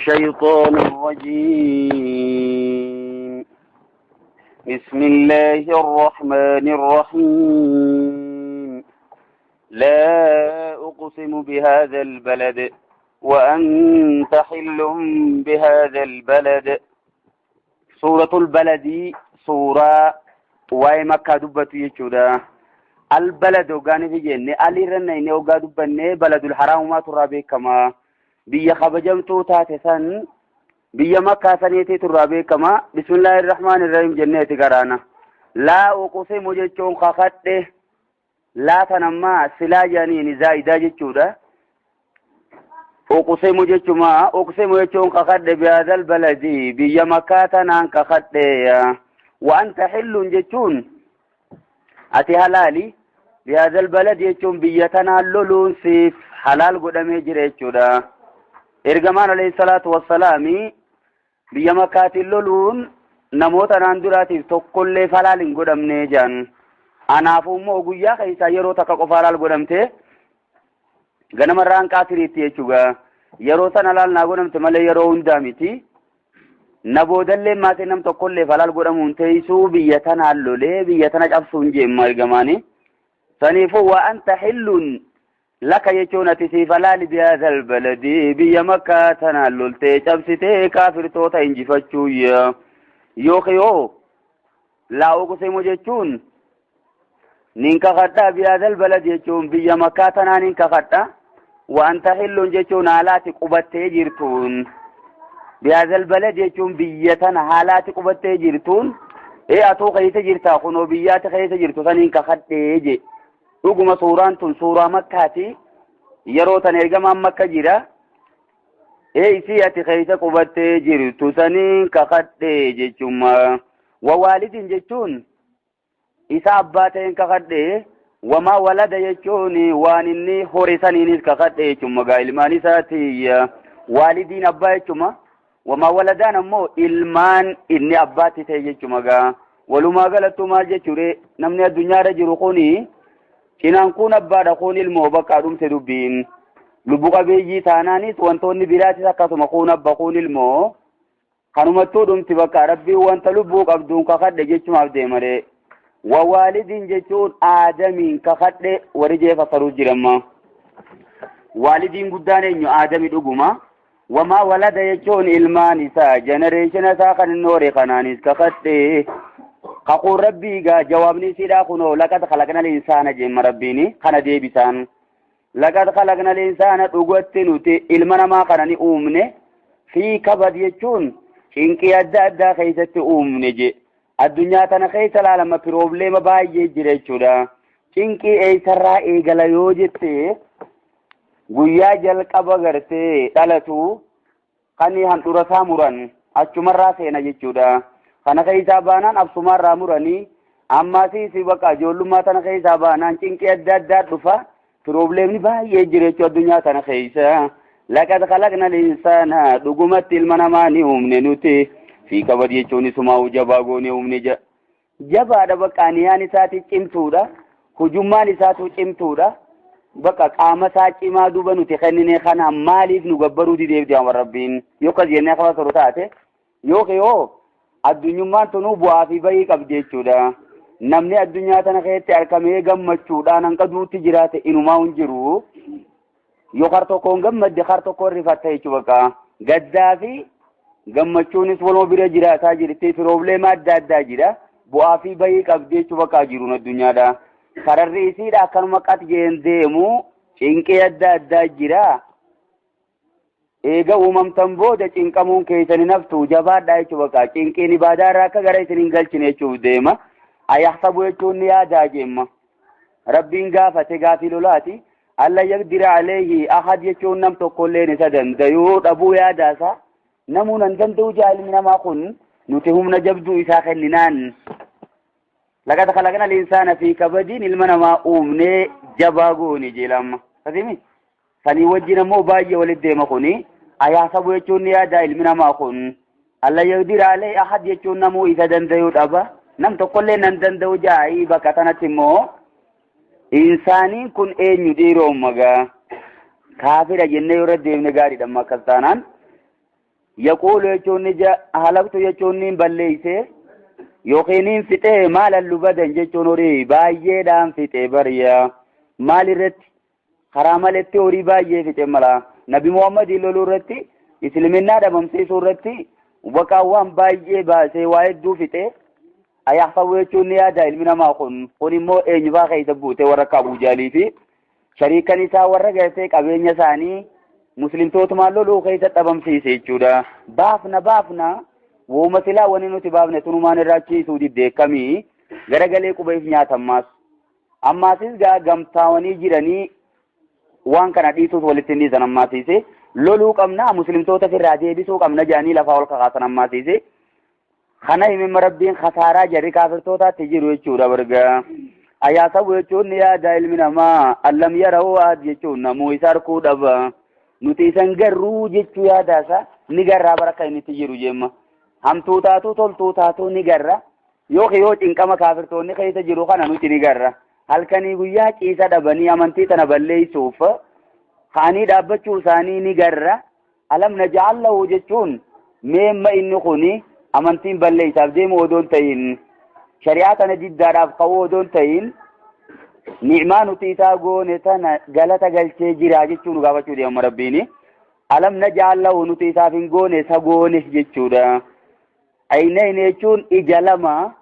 الشيطان الرجيم. بسم الله الرحمن الرحيم. لا أقسم بهذا البلد وأنت حل بهذا البلد. سورة البلد سورة waa'ee Makkaa dubbatu jechuudha. Albalad hoggaanii fi jenne alirra inni hoggaa dubbanne baladul haraamumaatu irraa beekama. Biyya kabajamtuu taate san biyya Makkaa saniitiitu irraa beekama. Bismillaahi irrahmaan irrahiim jenneeti garaana. Laa uqsimu jechuun kakadhe, laa tanammaa silaa jedhaniin zaa'idaa jechuudha. Uqsimu jechuma, uqsimu jechuun kakadhe, bihaadhal baladi biyya Makkaa tanaan kakadhe, wa anta hillun jechuun ati halaali, bihaadhal baladi jechuun biyya tanaan loluun siif halaal godhamee jira jechuudha. Ergamaan alayhi salaatu wassalaami biyya Makkaatiin loluun namoota naan duraatiif tokkollee halaal hin godhamne jedhan. Anaafuu immoo guyyaa keessaa yeroo takka qofa halaal godhamte, ganamarraan qaasiriitti jechuudha. Yeroo san halaal naa godhamte malee yeroo hundaa miti. Na boodallee maatii nam tokkollee halaal godhamuun teessuu biyya tanaan lolee biyya tana cabsuun jeemma ergamaani. Saniifuu wa anta hillun laka jechuun ati siif halaali bihaadhal baladi biyya Makkaa tanaan loltee cabsitee kaafirtoota injifachuu. Yookiin yoo laa uqsimu jechuun nin kakadha, bihaadhal baladi jechuun biyya Makkaa tanaa nin kakadha, wa anta hillun jechuun haalaati qubattee jirtuun, bihaadhal baladi jechuun biyya tana haalaati qubattee jirtuun, ee atuu keessa jirtaa kunoo biyyaati keessa jirtu saniin kakadhee je. Dhuguma suuraan tun suuraa Makkaati. Yeroo tan ergamaan Makka jira. Ee isii ati keessa qubattee jirtu saniin kakadhee jechuun wa waalidin jechuun isa abbaa ta'een kakadhee, wamaa walada jechuun waan inni hore saniinis kakadhee jechuun gaa ilmaan isaati. Waalidiin abbaa jechuuma, wamaa waladaan ammoo ilmaan inni abbaatti ta'e jechuuma. Gaa walumaa galattuu maal jechuure, namni addunyaarra jiru kuni cinaan kun abbaadha, kun ilmoo, bakka dhumte dubbiin. Lubbu qabeeyyii taanaanis wantoonni biraatis akkasuma, kun abba, kun ilmoo, kanumattuu dhumti. Bakka Rabbiin wanta lubbuu qabduun kakadhe jechumaaf deemare. Wa waalidiin jechuun Aadamiin kakadhe warri jee fassaruu jiramma. Waalidiin guddaan eenyu? Aadami dhuguma. Wamaa walada jechuun ilmaan isaa, generation isaa kan inni hore kanaanis kakadhe. Kakuun Rabbii gaa jawaabni isiidhaa kunoo laqad khalaqna insaana jemma Rabbiini kana deebisaan. Laqad khalaqna insaana dhugatti nuti ilma namaa kana ni uumne, fi kabad jechuun cinqii adda addaa keessatti uumne je. Addunyaa tana keessa laalama problem baay'ee jira jechuudha. Cinqii eessarraa eegala yoo jette, guyyaa jalqaba gartee dhalatu kan handhuura isaa muran achumarraa seena jechuudha. Kana keessaa baanaan absumaarraa muranii ammaasiis bakka ijoollummaa tana keessaa baanaan cinqii adda addaa dhufa. Problemni baay'ee jira jechuudha addunyaa tana keessa. Laqad khalaqna insaana dhugumatti ilma namaa ni uumne nuti, fi kabad jechuun isumaa jabaa goone uumne jedha. Jabaadha, bakka aniyaan isaati cimtuudha. Hujummaan isaatu cimtuudha. Bakka qaama isaa cimaa duuba nuti kennine kana maaliif nu gabbaruu dideef deema Rabbiin yoo akkas jennee akka fasaru taate. Yookiin yoo addunyummaan tunuu bu'aa fi bahii qabdi jechuudha. Namni addunyaa tana keessatti argamee gammachuudhaan hanqa duutti jiraate inumaa hin jiru. Yoo kar tokkoon gammadde kar tokkoon rifatta jechuudha bakka. Gaddaa fi gammachuunis waluma bira jiraataa jirti. Problem adda addaa jira. Bu'aa fi bahii qabdi jechuudha bakka jiruun addunyaadha. Sararri isiidha akkanuma qat jeen deemu, cinqii adda addaa jira. Eega uumamtan booda cinqamuun keessan hin haftu, jabaadhaa jechuudha bakka. Cinqiin ibaadaa irraa akka gara isin hin galchine jechuuf deema. Ayahsabu jechuun ni yaadaa jeemma. Rabbiin gaafate gaafii lolaati. Alla yaqdira alayhi ahad jechuun nam tokkolleen isa dandayuu dhabuu yaadaasa. Namuu nan danda'u jaa ilmi namaa kun nuti humna jabduu isaa kenninaan. Laqad khalaqna al-insaana fi kabadiin ilma namaa uumnee jabaa goone jeelamma. Kasimi? Sanii wajjin ammoo baay'ee walitti deema kuni. Ayaasabu jechuun ni yaada ilmi namaa kun. Alla yaqdira alayhi ahad jechuun namuu isa dandayuu dhaba. Nam tokkollee nan danda'u jaa'ii. Bakka kanatti immoo insaaniin kun eenyu dhiiroo magaa? Kaafira jennee yoo irra deemne gaariidha amma akkas taanaan. Yaquulu jechuun ni halaktu jechuun ni balleeyse yookiin fixee maalan lubadan jechuun horii baay'eedhaan fixee bariya. Maal irratti? Karaa maletti horii baay'ee fixe mala. Nabi Muhammad loluu irratti, isliminnaa dhabamsiisuu irratti waqaan waan baay'ee baasee waa hedduu fixe. Ayahsabu jechuun ni yaada ilmi namaa kun. Kun immoo eenyufaa keessa buute warra akka Abuu Jaalii fi shariikan isaa warra gartee qabeenya isaanii muslimtootumaan loluu keessa dhabamsiise jechuudha. Baafna baafna wooma silaa wanni nuti baafne tunumaan irraa achiisuu didde kamii garagalee qubeef nyaatammaas. Ammaasis gaa gamtaawanii jiranii waan kana dhiisuus walitti hin dhiisan ammaasiise. Loluu qabna muslimtoota ofirraa deebisuu qabna jedhanii lafaa ol kakaasan ammaasiise. Kana himimma rabbiin khasaaraa jarri kaafirtootaatti jiru jechuudha barga. Ayaasabu jechuun ni yaada ilmi namaa allam yara'uu ahad jechuun namuu isa arkuu dhaba. Nuti isan garruu jechuu yaadaasa ni garraa bara akka inni itti jiru jemma. Hamtuu taatuu toltuu taatuu ni garra. Yookiin yoo cinqama kaafirtoonni keessa jiru kana nuti ni garra. Halkanii guyyaa ciisa dhabanii amantii tana balleessuuf ka'anii dhaabbachuu isaanii ni garra. Alam naj'al lahu jechuun meemma inni kuni amantiin balleessaaf deemu odoo hin ta'in shari'aa tana diddaadhaaf ka'uu odoo hin ta'in ni'maa nuti isaa goone tana galata galchee jira jechuu nu gaafachuu deema rabbiini. Alam naj'al lahu nuti isaaf hin goone isa goone jechuudha. Aynayni jechuun ija lama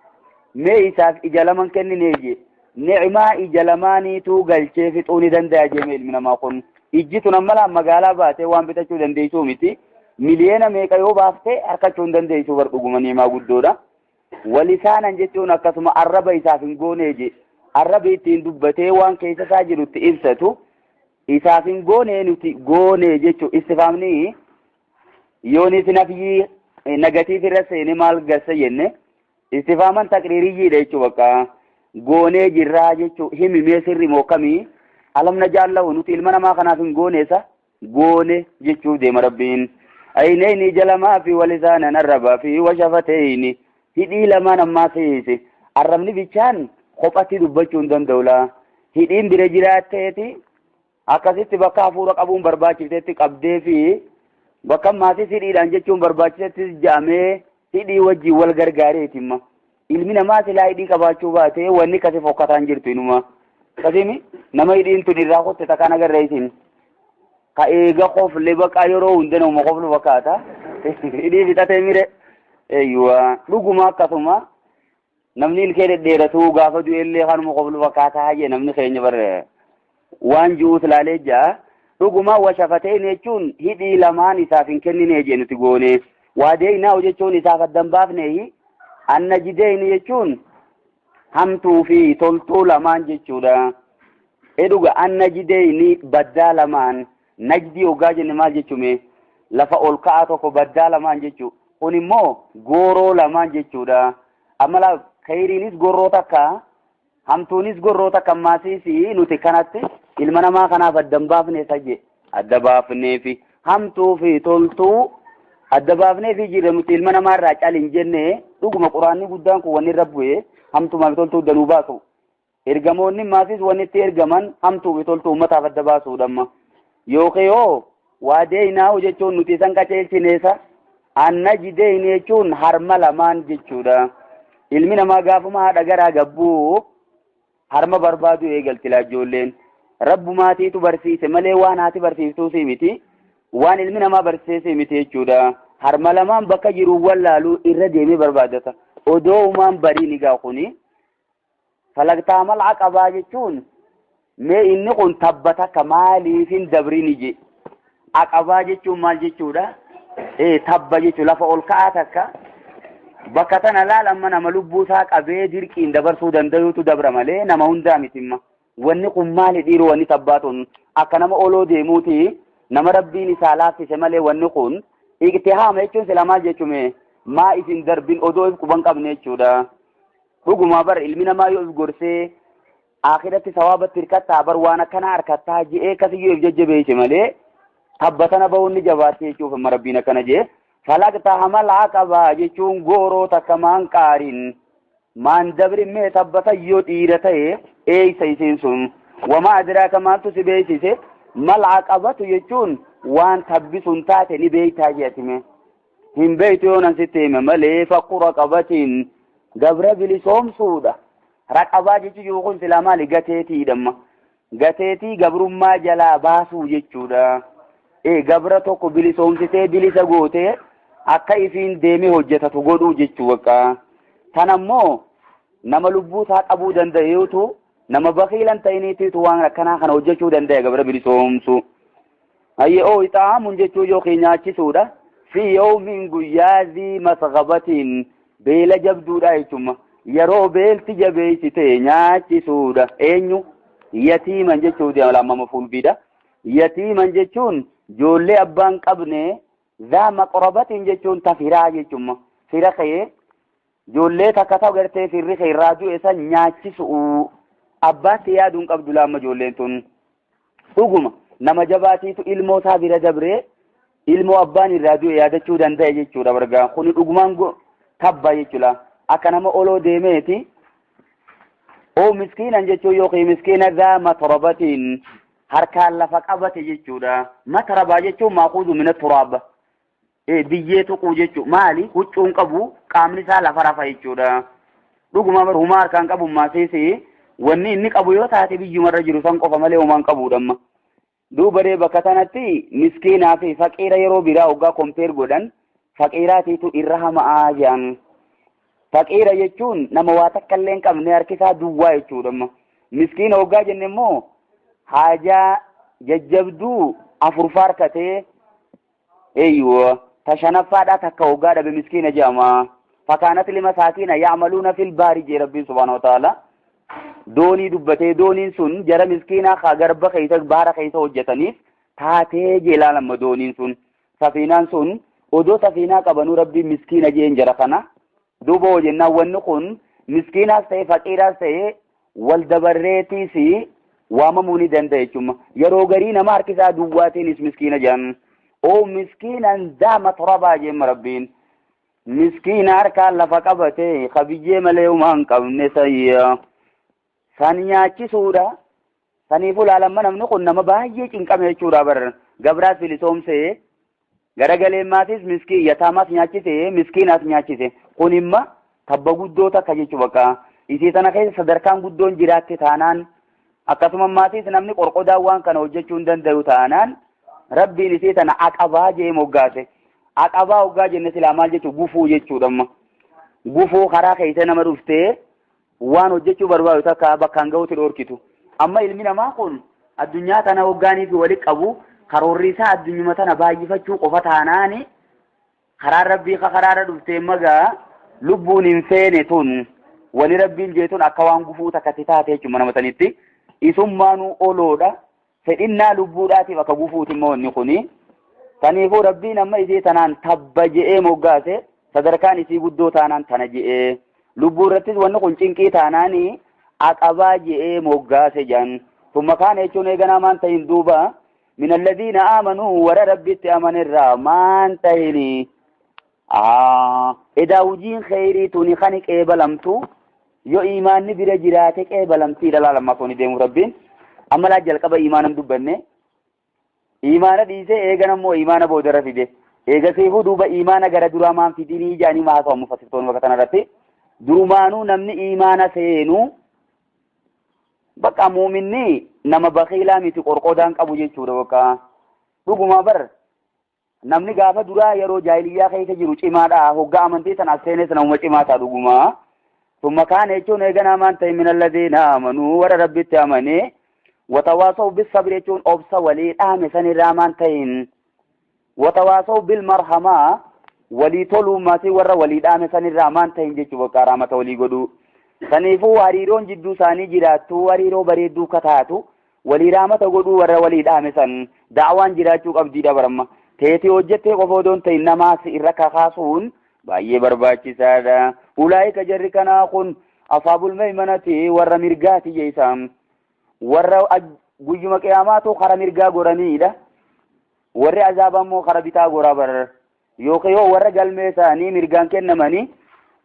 mee isaaf ija lama kenninee je. Ni'maa ija lamaaniituu galchee fixuu ni danda'a jee ilmi namaa kun. Ijji tun amma magaalaa baatee waan bitachuu dandeessuu miti. Miliyoona meeqa yoo baaftee harkachuu hin dandeessu bar dhuguma ni'maa guddoodha. Walisaanan jechuun akkasuma arraba isaaf hin goone je. Arrabi ittiin dubbatee waan keessa isaa jirutti ibsatu isaaf hin goone nuti goone jechuu istifaamni yoonis nafyii nagatiif irra seene maal gassa jenne istifaaman taqriiriyyiidha jechuu bakka goonee jirraa jechuu himimee sirri moo kamii alam najaallahu nuti ilma namaa kanaaf hin gooneesa goone jechuuf deema rabbiin. Aynayni ija lamaa fi walisaanan arrabaa fi washafatayni hidhii lamaan ammaa seese arrabni bichaan kophatti dubbachuu hin danda'u laa. Hidhiin bira jiraatteeti akkasitti bakka hafuura qabuun barbaachiftetti qabdee fi bakka maatis hidhiidhaan jechuun barbaachisetti ja'amee hidhii wajjin wal gargaareeti imma. Ilmi namaa silaa hidhii qabaachuu baate wanni kasi fokkataan jirtu inuma. Kasimi nama hidhiin tun irraa kotte takkaan agarra isin. Ka eega kofle baqa yeroo hunda nama koflu fakkaata. Hidhii fixatee mire. Eeyyuwa dhuguma akkasuma namni ilkee dhedheeratu gaafa du'ellee kanuma koflu fakkaataa jee namni keenya bar waan ji'uus laalee jaa. Dhuguma washafateen jechuun hidhii lamaan isaaf hin kennine jee nuti goone. Waadeynaa jechuun isaaf addan baafneehi. Anna jideyni jechuun hamtuu fi toltuu lamaan jechuudha. Dhuga anna jideyni baddaa lamaan najdi hoggaa jenne maal jechume lafa ol ka'aa tokko baddaa lamaan jechuu. Kun immoo gooroo lamaan jechuudha. Amma laa khayriinis gorroo takka hamtuunis gorroo takka ammaasiis nuti kanatti ilma namaa kanaaf adda baafne isa je adda baafneefi hamtuu fi toltuu adda baafneefi jirra nuti ilma namaarraa cal hin jenne dhuguma quraanni guddaan kun wanni irra bu'ee hamtumaa fi toltuu danuu baasu. Ergamoonni maasis wanni itti ergaman hamtuu fi toltuu uummataaf adda baasuudha amma. Yookiin yoo waadeynaa jechuun nuti isan qaceelchineesa anna jideyni jechuun harma lamaan jechuudha. Ilmi namaa gaafuma haadha garaa gabbuu harma barbaadu eegalti laa ijoolleen. Rabbumaatiitu barsiise malee waan haati barsiiftuusi miti. Waan ilmi namaa barsiise miti jechuudha. Harma lamaan bakka jiru wallaaluu irra deemee barbaadata. Odoo uumaan barii ni gaa kuni. Falaqtaamal aqabaa jechuun mee inni kun tabba takka maaliif hin dabrini je. Aqabaa jechuun maal jechuudha? Tabba jechuun lafa ol ka'aa takka. Bakka tana laal amma nama lubbuu isaa qabee dirqiin dabarsuu danda'utu dabra malee nama hundaa mitimma. Wanni kun maali dhiiroo wanni tabbaa tun akka nama oloo deemuuti nama rabbiin isaa laaffise malee wanni kun iqtihaama jechuun sila maal jechume maa isin darbin odoo if quban qabne jechuudha. Dhugumaa bar ilmi namaa yoo if gorsee akhiratti sawaabatti hirkattaa bar waan akkanaa harkattaa je'ee akkasiyyuu if jajjabeesse malee tabba tana bahuun ni jabaatte jechuuf amma rabbiin akkana jee. Falaqtahamal aqabaa jechuun gooroo takka maan qaarin maan dabrin mee tabbata yoo dhiira ta'e eeysa isiin sun wamaa adraaka maaltu si beeksise mal aqabatu jechuun waan tabbi sun taate ni beeytaa jeetime. Hin beektu yoo nan sitti hime malee fakku raqabatiin gabra bilisoomsuudha. Raqabaa jechuun kun silaa maali gateetiidhamma. Gateetii gabrummaa jalaa baasuu jechuudha. Gabra tokko bilisoomsitee bilisa gootee akka ifiin deemee hojjetatu godhuu jechuu bakka. Tanammoo nama lubbuu isaa qabuu danda'eetu nama bakiilan ta'iniitiitu waan akkanaa kana hojjechuu danda'a gabra bilisoomsu. Hayyee oo ixaamuun jechuun yookiin nyaachisuudha. Fi yawmin guyyaa zii masgabatiin beela jabduudha jechuudha. Yeroo beelti jabeessite nyaachisuudha. Eenyu? Yatiiman jechuudha lamama fuulbiidha. Yatiiman jechuun ijoollee abbaan qabne zaa maqrabatiin jechuun tafiraa jechuudha. Fira kee ijoollee takka ta'u gartee firri kee irraa du'e san nyaachisu'u. Abbaatti yaaduu hin qabdu laamma ijoolleen tun. Dhuguma nama jabaatiitu ilmoo isaa bira dabree ilmoo abbaan irraa du'e yaadachuu danda'e jechuudha bargaa. Kuni dhugumaan tabba jechuudha. Akka nama oloo deemeeti. Oo miskiinan jechuun yookiin miskiina zaa matrabatiin harkaan lafa qabate jechuudha. Matrabaa jechuun maakuuzu mina turaaba. Biyyee tuquu jechuudha. Maali? Huccuun qabu qaamni isaa lafa rafa jechuudha. Dhuguma bar humaa harkaan qabu maasiisi wanni inni qabu yoo taate biyyumarra jiru san qofa malee humaan qabuudha amma. Duuba dee bakka kanatti miskiinaa fi faqiira yeroo biraa hoggaa kompeer godhan faqiiraatiitu irra hama'aa jedhan. Faqiira jechuun nama waa takka illee hin qabne harki isaa duwwaa jechuudha amma. Miskiina hoggaa jenne immoo haajaa jajjabduu afurfaa harkatee eeyyoo ta shanaffaadhaa takka hoggaa dhabe miskiina jedhama. Fakaanat lima saakiina ya'maluuna fil baari jee Rabbiin subhaanahu wa ta'ala. Doonii dubbatee dooniin sun jara miskiinaa kaa garba keessa baara keessa hojjetaniif taatee jee ilaalamma dooniin sun. Safiinaan sun odoo safiinaa qabanuu Rabbiin miskiina jeen jara kana. Duuba hoo jennaan wanni kun miskiinaas ta'e faqiiraas ta'e wal dabarreetiis waamamuu ni danda'a jechuudha. Yeroo garii nama harki isaa duwwaatiinis miskiina jedhan. Oo miskiinan daa matrabaa jeen Rabbiin. Miskiina harkaan lafa qabate kabiyyee malee humaa hin qabne sayya. San nyaachisuudha. Saniifuu ilaalamma namni kun nama baay'ee cinqame jechuudha bar. Gabraas bilisoomsee garagaleemmaatis miskiin yataamaas nyaachise miskiinaas nyaachise. Kun imma tabba guddoo takka jechuu bakka. Isii tana keessa sadarkaan guddoon jiraatte taanaan akkasuma maatiis namni qorqodaan waan kana hojjechuu hin danda'u taanaan Rabbiin isii tana aqabaa jee moggaase. Aqabaa hoggaa jenne silaa maal jechuu gufuu jechuudha amma. Gufuu karaa keessa nama dhuftee waan hojjechuu barbaadu takka bakkaan gahuutti dhoorkitu. Amma ilmi namaa kun addunyaa tana hoggaanii fi walitti qabu karoorri isaa addunyuma tana baay'ifachuu qofa taanaani karaan rabbii ka karaarra dhuftee magaa lubbuun hin feene tun wani rabbiin jeetun akka waan gufuu takkatti taate jechuudha nama sanitti. Isummaanuu oloodha. Fedhinnaa lubbuudhaatiif akka gufuuti immoo inni kuni. Kaniifuu rabbiin amma isii tanaan tabba je'ee moggaase sadarkaan isii guddoo taanaan tana je'ee lubbuu irrattis wanni kun cinqii taanaani aqabaa je'ee moggaase jedhan. Tumma kaana jechuun eeganaa maan ta'in duuba min alladhiina aamanuu warra rabbitti amanirraa maan ta'ini. Edaa hojiin kheyrii tuni kan qeebalamtu yoo imaanni bira jiraate qeebalamtiidha laala ammaa kuni deemu rabbiin. Amma laa jalqaba imaana dubbanne. Imaana dhiisee eegan ammoo imaana boodarra fide. Eegasiifuu duuba imaana gara duraa maan fidinii jedhanii maa haasa'u mufassirtoonni bakka kanarratti. Durumaanuu namni imaana seenu bakka muuminni nama bakiilaa miti qorqodaan qabu jechuudha bakka. Dhuguma bar namni gaafa duraa yeroo jaahiliyyaa keessa jiru cimaadha. Hoggaa amantii sana as seenes namuma cimaa ta'a dhuguma. Summa kaana jechuun eeganaa maan ta'e min alladhiina amanuu warra rabbitti amanee watawaasaw bisabri jechuun obsa walii dhaame sanirraa maan ta'in watawaasaw bilmarhamaa walii toluu maatii warra walii dhaame sanirraa maan ta'in jechuu bakka rahmata walii godhuu. Saniifuu hariiroon jidduu isaanii jiraattu hariiroo bareedduu akka taatu walii rahmata godhuu warra walii dhaame san da'awaan jiraachuu qabdiidha baramma. Teetii hojjettee qofa odoo hin ta'in namaas irra kakaasuun baay'ee barbaachisaadha. Ulaa'ika jarri kanaa kun asaabul maymanati warra mirgaati jeesaan. Warra guyyuma qiyaamaatu kara mirgaa goraniidha. Warri azaaba immoo kara bitaa goraa bar. Yookiin yoo warra galmee isaanii mirgaan kennamanii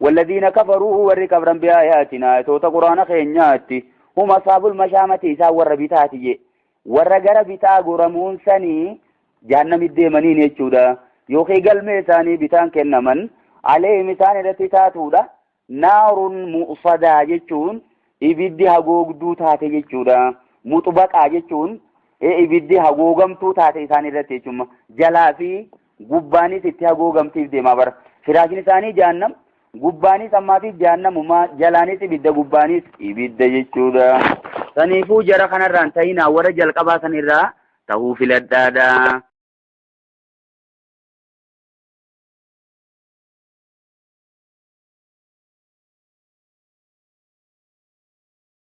walladhiina kafaruu warri kabran bi'aayaatinaa toota quraana keenyaatti hum asaabul mashaamati isaan warra bitaati je. Warra gara bitaa goramuun sanii jahannamitti deemaniin jechuudha. yookiin galmee isaanii bitaan kennaman aleehim isaan irratti taatuudha. Naarun mu'sadaa jechuun ibiddi hagoogduu taate jechuudha. Muxbaqaa jechuun ibiddi hagoogamtuu taate isaan irratti jechuudha. Jalaa fi gubbaanis itti hagoogamtiif deemaa bara. Firaashin isaanii jahannam, gubbaanis ammaatiif jahannamumaa, jalaanis ibidda, gubbaanis ibidda jechuudha. Saniifuu jara kanarraan ta'inaa warra jalqabaa sanirraa ta'uu filadhaadha.